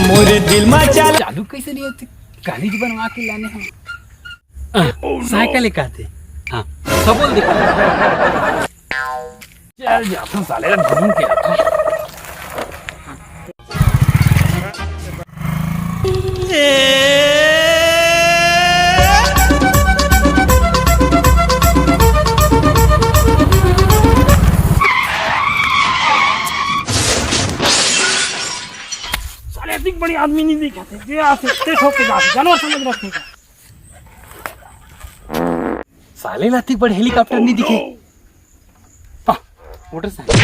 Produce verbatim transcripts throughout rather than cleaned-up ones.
मोरे दिल मा चाल चालू कैसे नहीं होती? गाड़ी बनवा के लाने हम। आ, साइकिल एक आते। हाँ, सब बोल दे। चल जाता हूँ साले, घूम के आता हूँ। साले इतनी बड़ी आदमी नहीं दिखाते, ये आते, ते ठोक के जाते, जानवर समझ रखे का। साले ला इतनी बड़ी हेलीकॉप्टर नहीं दिखे। आ, मोटरसाइकिल।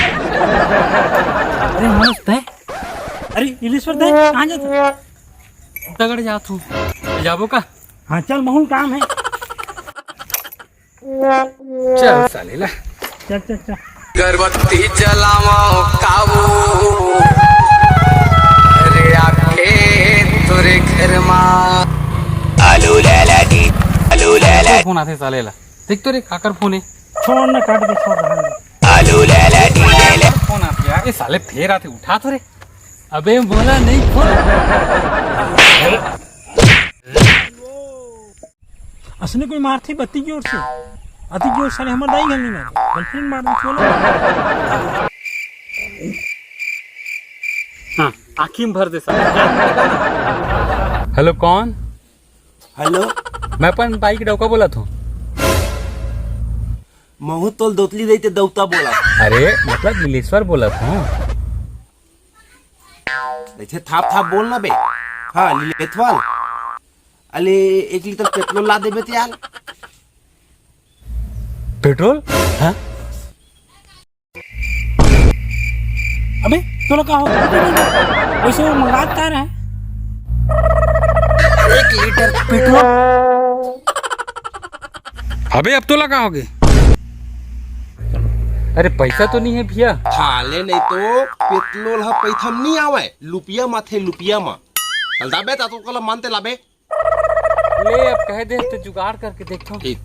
अरे मनोज, तय? अरे इलेश्वर, तय कहाँ जात हस? तगड़ जात हूँ। जाबो का? हाँ चल, बहुत काम है। चल साले ला। चल चल चल। अगरबत्ती जलावो कावो रे आखे तोरे घर मा। आलू लैला जी, आलू लैला। फोन आथे साले ला। देख तो रे, काकर फोन है? छोड़ ना, काट दे, छोड़, रहने दे। आलू लैला जी, लैला। फोन आथे यार, ये साले फेर आथे, उठा तो रे। अबे बोला नहीं फोन। असने कोई मारथे बत्ती जोर से, अति जोर साले हमर दाई घल नहीं मारे, गर्लफ्रेंड मार दे, चलो। हाँ, आँखी में भर दे साले। हेलो, कौन? हेलो। मैं अपन बाइक डौका बोलत हूँ। महू तोल दोतली दई ते दौता बोला। अरे, मतलब नीलेश्वर बोलत हूँ। ऐसे थाप थाप बोल ना बे। हाँ, लीलेश्वर। अले, एक लीटर पेट्रोल ला देबे ते यार। पेट्रोल? हाँ? अबे, तोला का हो? वैसे वो मंगात का रहा है? एक लीटर पेट्रोल। अबे, अब तोला का होगे? अरे, पैसा तो नहीं है भैया। हाले नहीं तो पेट्रोल ह पैसा में नहीं आवे, लुपिया मा थे, लुपिया मा। चल दाबे ता तो कल मानते लाबे। ले, अब कह दे तो जुगाड़ करके देखो। ठीक।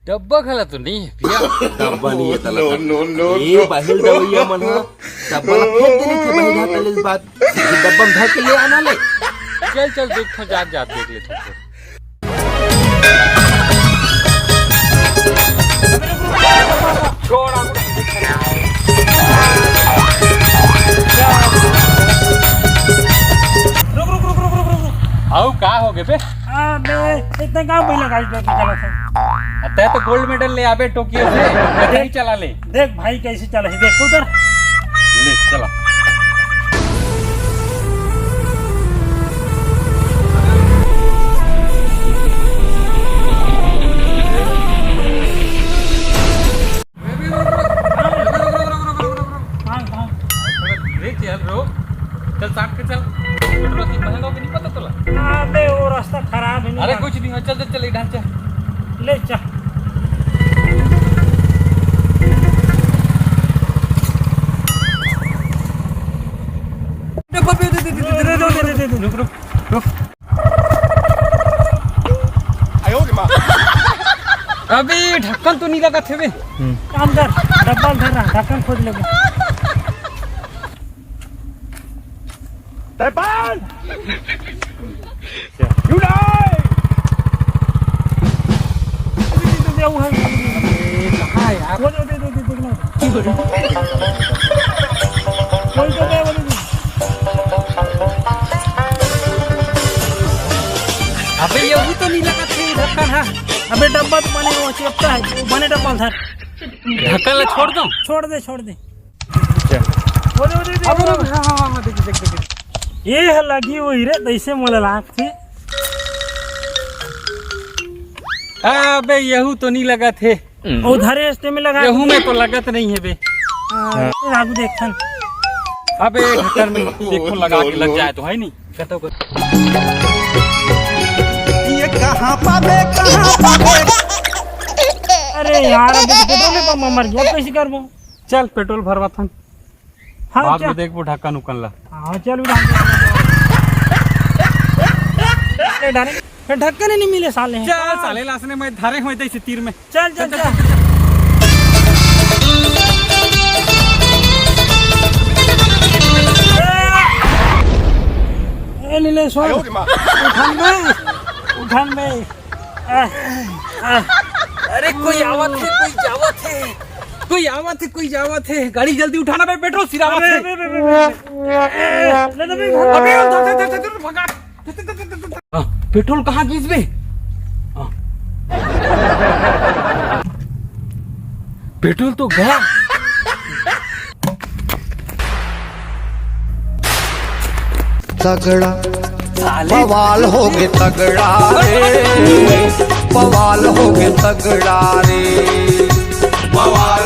डब्बा घला तो नहीं है भैया। डब्बा नहीं है तला। No, no, no, ये no। बहिल दवैया मन ह डब्बा ला फेंक देने थे बहिल हा तले बात। डब्बा में धर के ले आना ले। चल चल देखो, जात जात देख ले तुमको। छोड़ अब। रुक रुक रुक रुक रुक रुक। आऊ का हो गे बे? अबे, इतना काम पहिला गाड़ी लेके चला था। तै तो गोल्ड मेडल ले आबे टोक्यो से, कहीं चला ले। देख भाई कैसे चला है, देख उधर। ले चला। हाँ, हाँ। थोड़ा धीरे चल रो। चल साठ के चल। पेट्रोल की महंगा होगी नहीं पता तोला। अबे वो रास्ता खराब है, नहीं अरे यार। कुछ नहीं हो, चल चल चल इधर चल। ले चल। रुक रुक रुक। अबे ढक्कन तो नहीं लगा थे बे। काम कर, डब्बा धर रहा, ढक्कन खोज लेबे। अबे ये भी तो नहीं लगा थे ढक्कन, हाँ। अबे डब्बा तो बने, वो चेपता है, वो बने डब्बा धर। ढक्कन ला छोड़ दो। छोड़ दे, छोड़ दे। अच्छा। वो दे, वो दे, वो दे, अबे वो दे। हाँ, हाँ, हाँ, हाँ, देख, देख, देख, देख। ये है लगी हुई रे, तैसे मोला लागथे। अबे यहू तो नहीं लगा थे। उधर रास्ते में लगा यहू में तो लगत नहीं है बे। हाँ, लागू देख थन। अबे ढक्कन में देखो लगा के लग जाए तो है नहीं। ये कहाँ पाबे, कहाँ पाबे? अरे यार, अभी तो पेट्रोल पंप में मर गया, अब कैसे करबो? चल पेट्रोल भरवा थन। हाँ, बाद क्या? में देखबो ढक्कन उक्कन ला। हाँ, चल उड़ा। अरे डायरेक्ट फिर ढक्कन ही नहीं मिले साले। चल साले, लासने मैं धरे हुए थे इसी तीर में। चल, चल, चल। उठान में, उठान में। अरे, कोई आवत हे, कोई जावत हे, कोई आवत हे, कोई जावत हे। गाड़ी जल्दी उठाना बे, पेट्रोल सिरावत हे। अबे, अबे, अबे, अबे। अबे, धर, धर, धर, धर, भगा। हाँ, पेट्रोल कहाँ गिस बे? हाँ। पेट्रोल तो गया। तगड़ा, साले। बवाल हो गे तगड़ा रे, बवाल हो गे तगड़ा रे, बवाल